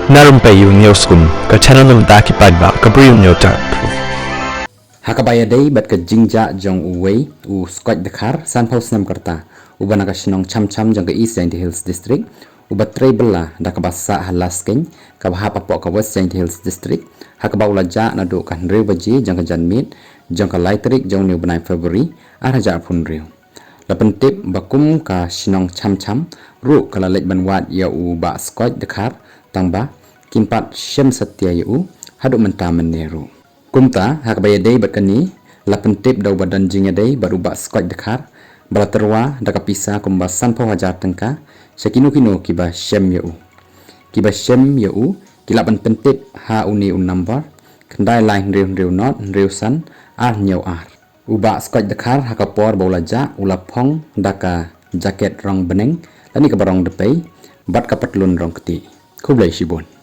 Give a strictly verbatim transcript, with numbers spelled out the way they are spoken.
Na rympei ïa u Newskum, ka channel na bynta ki paidbah ka Bri u Hynñiewtrep. Ha kaba ïadei bad ka jingjia jong uwei u Scotch Dkhar sanphew snem ka rta, uba na ka shnong Chamcham jong ka East Jaintia Hills District, uba trei bylla da kaba sah ha Laskein kaba hap hapoh ka West Jaintia Hills District, ha kaba u la jah naduh ka hynriew baje jong ka janmiet jong ka lai tarik jong une u bnai February ar hajar arphew hynriew. La pyntip ba kum ka shnong Chamcham ruh ka la leit ban wad ïa u Bah Scotch Dkhar, tangba kim pat shem satia ïa u haduh mynta mynne ruh. Kumta ha kaba ïadei bad kane, la pyntip da uba don jingïadei bad u Bah Scotch Dkhar ba la tyrwa da ka pisa kumba sanphew hajar tyngka sha kino kino kiba shem ïa u. Kiba shem ïa u ki lah ban pyntip ha une u number khyndai lai hynriew hynriew not hynriew san ar hynñiew ar. U Bah Scotch Dkhar ha ka por ba u la jah u la phong da ka jaket rong bneng lane kaba rong dpei bad ka patlun rong ktieh. Khublei shibun.